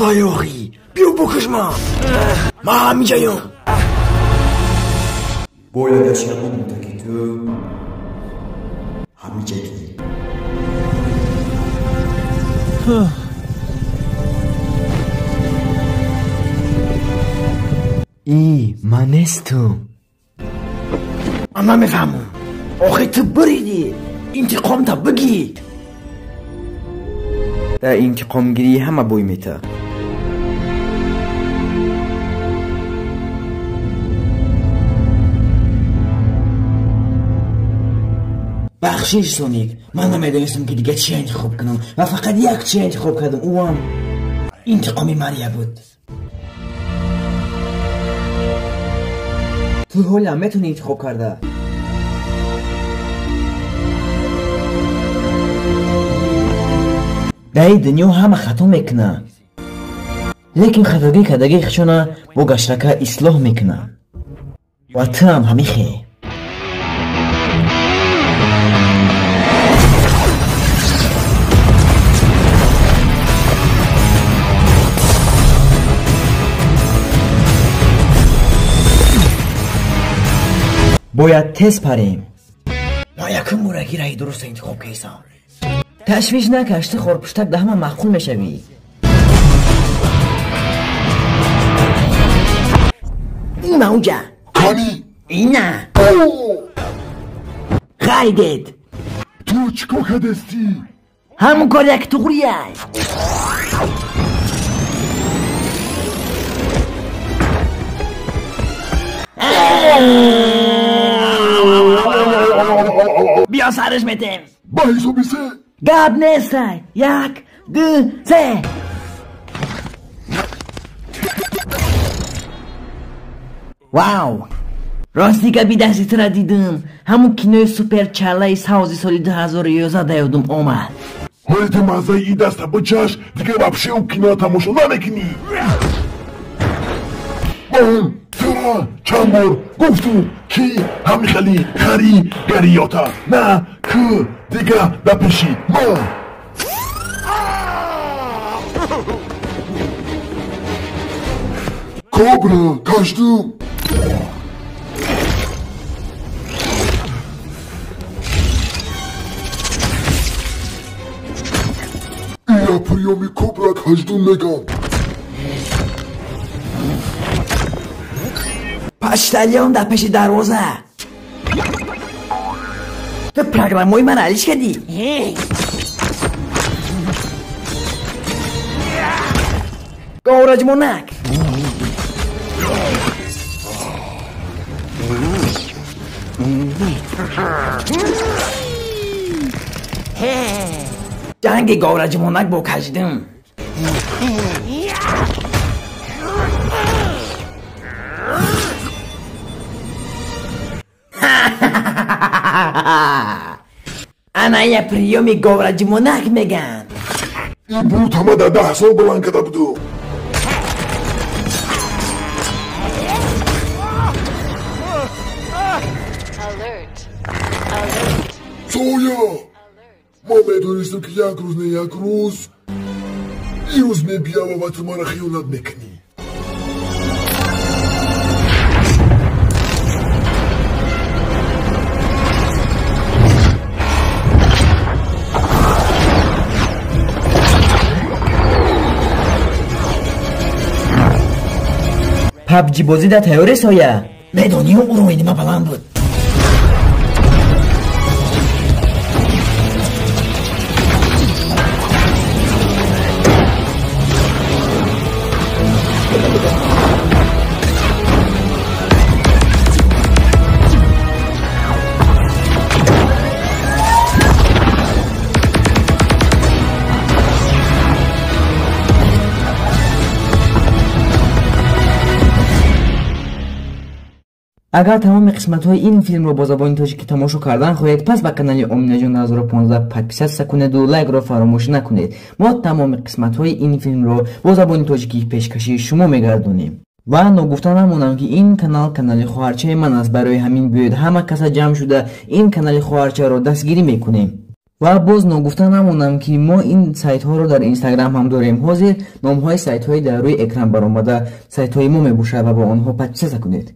Ай охи, биё букаш ма. Ма ҳамиҷаём. Бояд ашяго мудаки ту ҳамиҷагӣ. И ман нестум. Ман намефаҳмам. Охи ту буридӣ. Интиқомта бигир. Дар интиқомгирӣ ҳама бой мета. Бахшиш, Соник. Ман намедонистам, ки дига чия интихоб кунам ва фақат як чия интихоб кардам, ӯам интиқоми Мария буд. Ту ҳолам метавонӣ интихоб карда. Дар ин дунё ҳама хато мекунанд, лекин хатогӣ кардагии худшона бо гаштака ислоҳ мекунанд ва туам ҳамихе. Бояд тез парем. Ман якум бора ки раҳи дуруста интихоб кардам. Ташвиш накаш, ту хорпуштак да ҳама маъқул мешавӣ. Ина уҷа. Кани? Ина. Ғайдед. Ту чӣ кор кардастӣ? Ҳамон кор як туғрияй. Биё сараш метем. Ба ҳисоби се. Гап нестай. Як, ду, се. Вау! Рости габи дасти тура дидам. Ҳамун кинои суперчаллаи савзи соли 2011 да ёдум омад. Ҳоле ту маззаи ин даста бичаш, дигар вообще ӯ киноро тамошо намекунӣ. Ман тура чанд бор гуфтум, ки ҳамихали хари гариёта на ку дига да пеши ман. Кобра каштум. Ира приёми кобра каждум мегам. Почтальон дар пеши дарвоза. Ту программаҳои ман алиш кардӣ. Говраҷмонак. Ҷанги говраҷмонак бо каждум. Ана я приёми говраҷмонак меган. Ин буд ҳама дар 10 сол баланд карда буду. Alert. Alert. Соя! Ма медонистам, ки як рӯз не як рӯз ирӯз мебиям ва ту мара хиёнат мекунӣ. Пабҷи бозӣ дар тайёре, Соя. Медонӣ, уровени ма баланд буд. Агар тамоми қисматҳои ин филмро бо забони тоҷикӣ тамошо кардан хоҳед, пас ба канали Оминаҷон 2015 подписаться кунеду лайкро фаромӯш накунед. Мо тамоми қисматҳои ин филмро бо забони тоҷикӣ пешкаши шумо мегардонем. Ва ногуфта намонам, ки ин канал канали хоҳарчаи ман аст. Барои ҳамин биёед, ҳама каса ҷамъ шуда ин канали хоҳарчаро дастгирӣ мекунем. Ва боз ногуфта намонам, ки мо ин сайтҳоро дар Инстаграм ҳам дорем. Ҳозир номҳои сайтҳои дар рӯи экран баромада сайтҳои мо мебошад ва ба онҳо подписаться кунед.